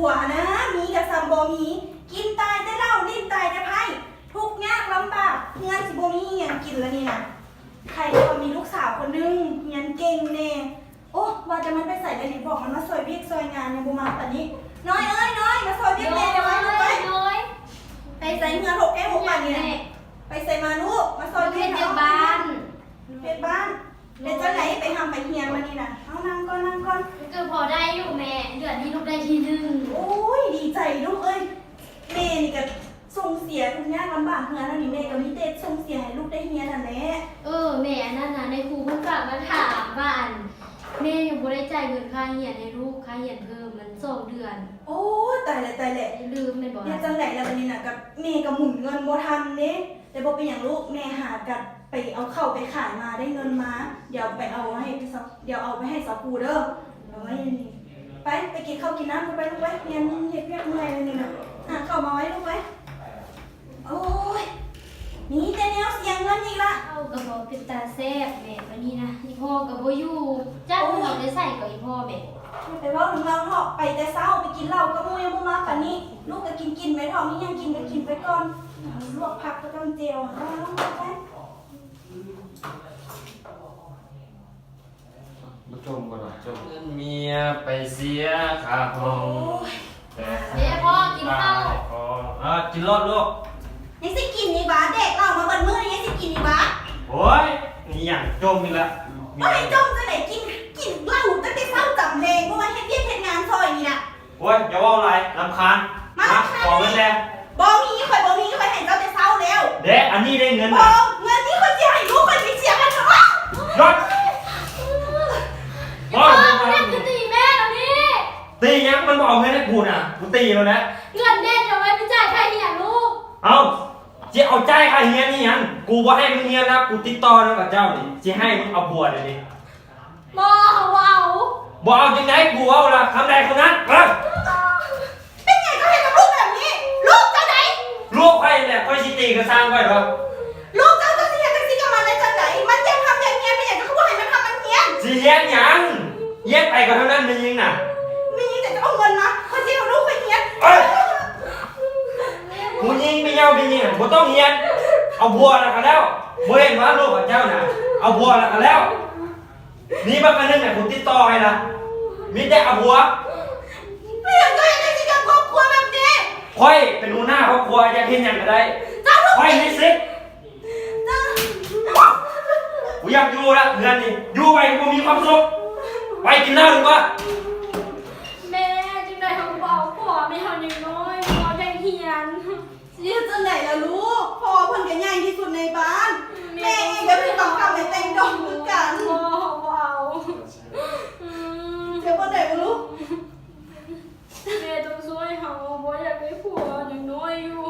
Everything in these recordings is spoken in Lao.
ຜົວນະມີກະສ່ຳບໍ່ມີ ກິນຕາຍແຕ່ເຫຼົ້າ ຫຼິ້ນຕາຍແຕ່ໄພ້ ທຸກຍາກລຳບາກ ເຮືອນຊິບໍ່ມີອີ່ຫຍັງກິນລະນີ້ນະ. ໃຜແຕ່ວ່າມີລູກສາວຄົນໜຶ່ງ ຮຽນເກັ່ງແດ່. ໂອ້ ວ່າແຕ່ມັນໄປໃສລະນີ້ ບອກມັນມາຊ່ອຍວຽກຊ່ອຍງານ ຍັງບໍ່ມາປານນີ້. ນ້ອຍເອີຍ ນ້ອຍ ມາຊ່ອຍວຽກແມ່ແດ່ໄວ ໄປ. ໄປໃສເຫື່ອຫົກແກ້ຫົກປານນີ້ນະ? ໄປໃສມາລູກ ມາຊ່ອຍວຽກ ເຮັດວຽກບ້ານ ເຮັດບ້ານ. ເປັນຈັ່ງໃດ ໄປຮ່ຳໄປຮຽນມານີ້ນະ? ເອົາ ນັ່ງກ່ອນ ນັ່ງກ່ອນ. ກໍພໍໄດ້ຢູ່ແມ່ ເດືອນນີ້ລູກໄດ້ທີໜຶ່ງ. ໂອ້ຍ ດີໃຈລູກເອີຍ. ແມ່ນີ້ກະສົ່ງເສຍທຸກຍາກລຳບາກເຮືອນເຮົານີ້ ແມ່ກະມີແຕ່ສົ່ງເສຍໃຫ້ລູກໄດ້ຮຽນຫັ້ນແຫຼະ. ເອີ ແມ່ ອັນນັ້ນນະ ນາຍຄູເພິ່ນຝາກມາຖາມວ່າ ອັນ ແມ່ຍັງບໍ່ໄດ້ຈ່າຍເງິນຄ່າຮຽນໃຫ້ລູກ ຄ່າຮຽນເພີ່ມມັນສອງເດືອນ. ໂອ້ ຕາຍແລ້ວ ຕາຍແລ້ວ. ລືມແມ່ນບໍ່? ເຮັດຈັ່ງໃດລະບາດນີ້ນະ? ກະແມ່ກະໝູນເງິນບໍ່ທັນເດ້. ແຕ່ບໍ່ເປັນຫຍັງລູກ ແມ່ຫາກັນໄປເອົາເຂົ້າໄປຂາຍມາ ໄດ້ເງິນມາ ດຽວໄປເອົາໃຫ້ ດຽວເອົາໄປໃຫ້ສາວຄູເດີ. ເອົາໄວ້ນີ້ ໄປ ໄປກິນເຂົ້າກິນນ້ຳກັນໄປລູກໄປ. ຮຽນເຮັດວຽກເມື່ອຍແລ້ວນີ້ນະ ຫາເຂົ້າມາໄວ້ລູກໄປ. ໂອ້ຍ ມີແຕ່ແນວເສຍເງິນອີກລະ. ເຂົ້າກະບໍ່ເປັນຕາແຊບແມ່ ບາດນີ້ນະ ອີ່ພໍ່ກະບໍ່ຢູ່ ຈັກມັນເອົາແຕ່ໃສກະອີ່ພໍ່ແມ່. ຢ່າໄປເວົ້ານຳລາວເຖາະ ໄປແຕ່ເຊົ້າ ໄປກິນເຫຼົ້າກັບໝູ່ ຍັງບໍ່ມາປານນີ້. ລູກກະກິນ ກິນໄປເຖາະ ມີຫຍັງກິນກະກິນໄປກ່ອນ. ລວກຜັກກະຕ້ອງແຈ່ວ ເອົາໄປ. ບໍ່ຈົ່ມບໍ່ດອກ ຈົ່ມ. ເງິນເມຍໄປເສຍຄ່າຫ້ອງ ແຕ່ ເດ້ພໍ່ ກິນເຂົ້າ. ເອີ ກິນໂລດລູກ. ຍັງຊິກິນອີກຫວາ? ແດກເຫຼົ້າມາເບິດມື້ ຍັງຊິກິນອີກຫວາ? ໂອ້ຍ ອີ່ຫຍັງຈົ່ມອີກລະ. ບໍ່ໃຫ້ຈົ່ມຈັ່ງໃດ ກິນ ກິນເຫຼົ້າຕັ້ງແຕ່ເຊົ້າຈຳແລງ ບໍ່ວ່າເຮັດວຽກເຮັດງານຊ່ອຍນີ້ນະ. ໂອ້ຍ ຢ່າເວົ້າຫຼາຍ ລຳຄານ. ມາ ມາ ລຳຄານ ຂໍເງິນແດ່. ບໍ່ມີ ຂ້ອຍບໍ່ມີ ຂ້ອຍໃຫ້ເຈົ້າແຕ່ເຊົ້າແລ້ວ. ເດ້ ອັນນີ້ເດ້ເງິນນະ. ບໍ່ ເງິນນີ້ຂ້ອຍຊິໃຫ້ລູກຂ້ອຍໄປເສຍກັນ. ຢຸດ! ບໍ່ ບໍ່ ບໍ່ ແມ່ຄືຕີແມ່ແລ້ວນີ້. ຕີຫຍັງ? ມັນບໍ່ເອົາເງິນໃຫ້ກູນະ ກູຕີແລ້ວນະ. ເງິນແມ່ຈະໄວ້ໄປຈ່າຍຄ່າຮຽນລູກ. ເອົ້າ ຊິເອົາຈ່າຍຄ່າຮຽນອີ່ຫຍັງ? ກູບໍ່ໃຫ້ມຶງຮຽນແລ້ວ ກູຕິດຕໍ່ນຳກັບເຈົ້ານີ້ ຊິໃຫ້ມຶງເອົາບົວດຽວນີ້. ບໍ່ ບໍ່ເອົາ. ບໍ່ເອົາຈັ່ງໃດ? ກູເວົ້າລະ ຄຳໃດຄຳນັ້ນ. ເອີ ເປັນຫຍັງເຈົ້າເຮັດກັບລູກແບບນີ້? ລູກເຈົ້າໃດ? ລູກຂ້ອຍແຫຼະ ຂ້ອຍຊິຕີກະຊ່າງຂ້ອຍເນາະ. ລູກເຈົ້າ ເຈົ້າຊິເຮັດຈັ່ງຊີ້ກັບມັນໄດ້ຈັ່ງໃດ? ມັນຢາກຮ່ຳຢາກຮຽນ ເປັນຫຍັງເຈົ້າຄືບໍ່ໃຫ້ມັນຮ່ຳມັນຮຽນ? ຊິຮຽນຫຍັງ? ຮຽນໄປກະເທົ່ານັ້ນ ແມ່ຍິງນະ. ແມ່ຍິງ ແຕ່ເຈົ້າເອົາເງິນມາ ຂ້ອຍຊິໃຫ້ລູກຂ້ອຍຮຽນ. ເອີ ຜູ້ຍິງໄປເຍົາະແມ່ຍິງ ບໍ່ຕ້ອງຮຽນ ເອົາຜົວລະກະແລ້ວ. ບໍ່ເຫັນວ່າລູກຂອງເຈົ້ານະ ເອົາຜົວລະກະແລ້ວ. ມີບັກອັນໜຶ່ງນະ ກູຕິດຕໍ່ໃຫ້ລະ ມີແຕ່ເອົາຜົວ. ເປັນຫຍັງເຈົ້າເຮັດຈັ່ງຊີ້ກັບຄອບຄົວແບບນີ້? ຂ້ອຍເປັນຫົວໜ້າຄອບຄົວ ຢາກເຮັດຫຍັງກະໄດ້. ເຈົ້າ ຂ້ອຍມີສິດ. ເຈົ້າ ກູຢາກຢູ່ລະເຮືອນນີ້ ຢູ່ໄປກະບໍ່ມີຄວາມສຸກ. ໄປກິນເຫຼົ້າດີກວ່າ. ແມ່ ຈັ່ງໃດເຮົາກະບໍ່ເອົາຜົວ ແມ່ເຮົາຍັງນ້ອຍ ເຮົາຢາກຮຽນ. ຊິເຮັດຈັ່ງໃດລະລູກ? ພໍ່ເພິ່ນກະໃຫຍ່ທີ່ສຸດໃນບ້ານ. ແມ່ ແມ່ເອງກະຖືກບັງຄັບໃຫ້ແຕ່ງດອງຄືກັນ. ບໍ່ ບໍ່ເອົາ. ອືມ ເຈັບປານໃດບໍ່ລູກ? ແມ່ຕ້ອງຊ່ວຍເຮົາ ບໍ່ຢາກໄດ້ຜົວ ຍັງນ້ອຍຢູ່.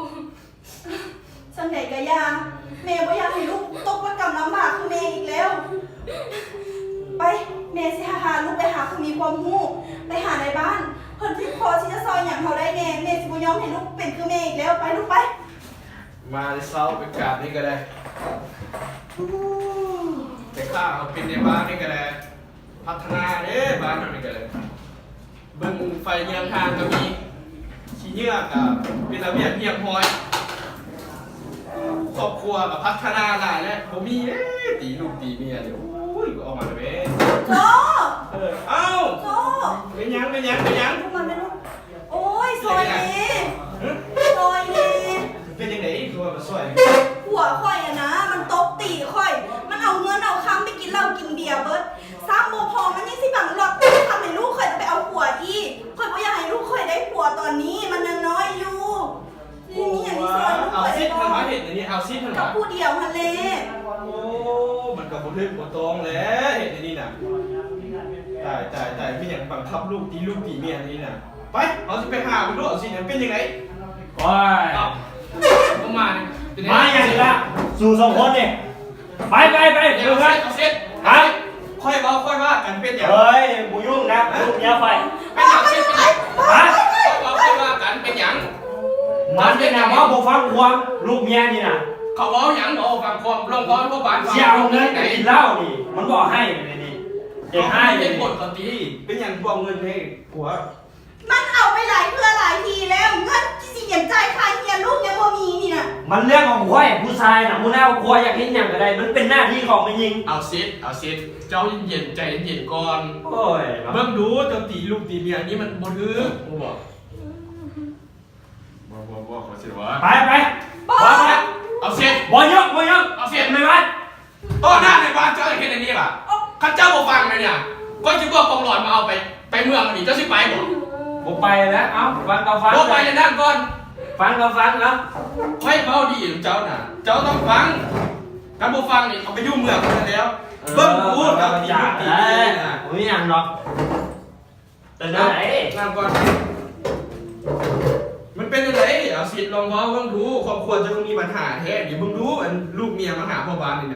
ຈັ່ງໃດກະຢ່າ ແມ່ບໍ່ຢາກໃຫ້ລູກຕົກລະກຳລຳບາກຄືແມ່ອີກແລ້ວ. ໄປ ແມ່ຊິພາລູກໄປຫາຜູ້ມີຄວາມຮູ້ ໄປຫານາຍບ້ານ ເພິ່ນຊິພໍຊິຈະຊ່ອຍຫຍັງເຮົາໄດ້ແດ່. ແມ່ຊິບໍ່ຍອມໃຫ້ລູກເປັນຄືແມ່ອີກແລ້ວ. ໄປລູກໄປ. ມາແຕ່ເຊົ້າໄປກາບນີ້ກະໄດ້ ແຕ່ຂ້າເຮົາເປັນນາຍບ້ານນີ້ກະໄດ້ ພັດທະນາເດ້ ບ້ານເຮົານີ້ກະໄດ້. ເບິ່ງໄຟເຍືອງທາງກະມີ ຂີ້ເຫຍື້ອກະເປັນລະບຽບຮຽບຮ້ອຍ. ຄອບຄົວກະພັດທະນາຫຼາຍແລ້ວ. ບໍ່ມີເດ້ ຕີລູກຕີເມຍນີ້. ໂອ້ຍ ອອກມາແລ້ວແມ່. ໂຈ ເອີ ເອົ້າ ໂຈ ເປັນຫຍັງ ເປັນຫຍັງ ເປັນຫຍັງ? ໂອ້ຍ ຊ່ອຍແດ່ ຊ່ອຍແດ່. ເປັນຈັ່ງໃດ ຄືວ່າມາຊ່ອຍ? ຜົວຂ້ອຍຫັ້ນນະ ມັນຕົບຕີຂ້ອຍ ມັນເອົາເງິນເອົາຄຳໄປກິນເຫຼົ້າກິນເບຍເບິດ. ຊ້ຳບໍ່ພໍ ມັນຍັງຊິບັງລັອດທຳໃຫ້ລູກຂ້ອຍໄປເອົາຜົວອີກ. ຂ້ອຍບໍ່ຢາກໃຫ້ລູກຂ້ອຍໄດ້ຜົວຕອນນີ້ ມັນຍັງນ້ອຍຢູ່. ບໍ່ມີຫຍັງຊິຊ່ອຍລູກຂ້ອຍໄດ້ບໍ່? ເອົາສິດຫັ້ນມາເຮັດອັນນີ້ ເອົາສິດຫັ້ນມາ ກັບຜູ້ດຽວຫັ້ນແຫຼະ. ໂອ້ ມັນກະບໍ່ຖືກບໍ່ຕ້ອງແຫຼະ ເຮັດອັນນີ້ນະ. ຕາຍ ຕາຍ ຕາຍ ແມ່ນຫຍັງບັງຄັບລູກ ຕີລູກຕີເມຍອັນນີ້ນະ. ໄປ ເຮົາຊິໄປຫາເບິ່ງດູ ເອົາຊິເປັນຈັ່ງໃດ. ໂອ້ຍ ເອົ້າ ມາ ມາຫຍັງອີກລະ ສູສອງຄົນນີ້? ໄປ ໄປ ໄປ ເອົາເສດ ເອົາເສດ. ຮະ? ຂ້ອຍເວົ້າ ຂ້ອຍວ່າກັນ ເປັນຫຍັງ? ເຮີ້ຍ ບໍ່ຫຍຸ້ງນະ ລູກເມຍຂ້ອຍ. ເປັນຫຍັງ? ຮະ? ຂ້ອຍເວົ້າ ຂ້ອຍວ່າກັນ ເປັນຫຍັງ? ມັນເປັນຫຍັງ ເວົ້າບໍ່ຟັງຄວາມ ລູກເມຍນີ້ນະ. ເຂົາເວົ້າຫຍັງ ເວົ້າບໍ່ຟັງຄວາມ ລອງເວົ້າໃຫ້ພໍ່ບ້ານຟັງ. ຊິເອົາເງິນໄປກິນເຫຼົ້ານີ້ ມັນບໍ່ໃຫ້ເລີຍນີ້. ເຈັບຫາຍເລີຍ. ເປັນຜົນກະຕິ ເປັນຫຍັງບໍ່ເອົາເງິນໃຫ້ຜົວ? ມັນເອົາໄປຫຼາຍເທື່ອ ທີ່ແລ້ວ ເງິນທີ່ຊິຮຽນຈ່າຍຄ່າຮຽນລູກຍັງບໍ່ມີນີ້ນະ. ມັນເລື່ອງຂອງຂ້ອຍ ຜູ້ຊາຍນະ ຜູ້ນາວ ຂ້ອຍຢາກເຮັດຫຍັງກໍໄດ້ ມັນເປັນໜ້າທີ່ຂອງແມ່ຍິງ. ເອົາຊິດ ເອົາຊິດ ເຈົ້າເຢັນໆ ໃຈເຢັນໆກ່ອນ. ໂອ້ຍ ເບິ່ງດູ ເຈົ້າຕີລູກຕີເມຍນີ້ມັນບໍ່ຖືກ ຮູ້ບໍ່? ບໍ່ ບໍ່ ບໍ່ ຂໍຊິວ່າ ໄປ ໄປ ບໍ່ ບໍ່ ໄປ ເອົາຊິດ ບໍ່ຍົກ ບໍ່ຍົກ ເອົາຊິດ ແມ່ບ້ານ ຕໍ່ໜ້າແມ່ບ້ານເຈົ້າເຮັດອັນນີ້ຫວາ? ຄັນເຈົ້າບໍ່ຟັງນະນີ້ ຂ້ອຍຊິບອກກອງຫຼອນມາເອົາໄປ ໄປເມືອງນີ້ ເຈົ້າຊິໄປບໍ່? ບໍ່ໄປແລ້ວ. ເອົ້າ ຟັງກໍຟັງ ບໍ່ໄປແລ້ວ ນັ່ງກ່ອນ ຟັງກໍຟັງເນາະ. ຂ້ອຍເວົ້າດີນຳເຈົ້ານະ ເຈົ້າຕ້ອງຟັງ. ຄັນບໍ່ຟັງນີ້ ເອົາໄປຢູ່ເມືອງພຸ້ນແລ້ວ. ເອີ ເບິ່ງດູ ເຈົ້າຕີລູກຕີເມຍນີ້ນະ ບໍ່ມີຫຍັງດອກ. ເປັນຈັ່ງໃດ? ນັ່ງກ່ອນ ມັນເປັນຈັ່ງໃດ? ເອົາຊິດ ລອງເວົ້າເບິ່ງດູ ຄອບຄົວເຈົ້າຄືມີບັນຫາແທ້ນີ້. ເບິ່ງດູ ອັນລູກເມຍມາຫາພໍ່ບ້ານນີ້